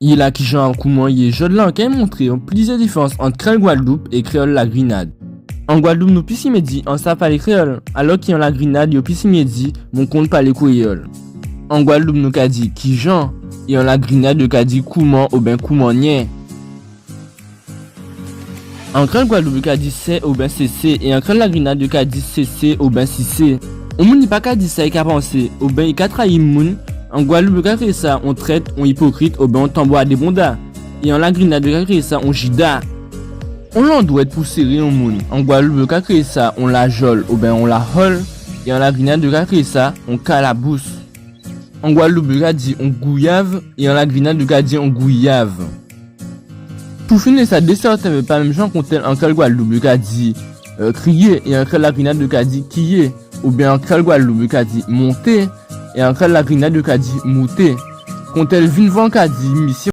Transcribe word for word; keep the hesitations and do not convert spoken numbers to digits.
Yé la kijan, kouman yé ? Jòdla an kay montré-w plizyè diférans ant kréyòl Gwadloup é kréyòl Lagrinad. An Gwadloup nou pisimyé di an sav palé kréyòl, alò ki an Lagrinad yo pisimyé di mwen konn palé kréyòl. An Gwadloup nou ka di kijan, é an Lagrinad yo ka di kouman oben koumanyè. An kréyòl Gwadloup yo ka di sè oben sésé, é an kréyòl Lagrinad yo ka di sésé oben sisé. On moun i pa ka di sa i ka pansé, oben i ka trayi moun, an Gwadloup yo ka kriyé sa on trèt, on ipokrit, oben on tanbou a dé bonda. É an Lagrinad yo ka kriyé sa on jida. On landwèt pou séré on moun, an Gwadloup yo ka kriyé sa on lajòl oben on lahòl, é an Lagrinad yo ka kriyé sa on kalabous. An Gwadloup yo ka di on gouyav, é an Lagrinad yo ka di on gwiyav. Pou fini sa, dé sèten mo pa menm jan, kontèl an kréyòl Gwadloup yo ka di, euh, kriyé, é an kréyòl Lagrinad yo ka di kiyé, oben an kréyòl Gwadloup yo ka di monté, é an kréyòl Lagrinad yo ka di mouté. Kontèl vin vwè an ka di misyé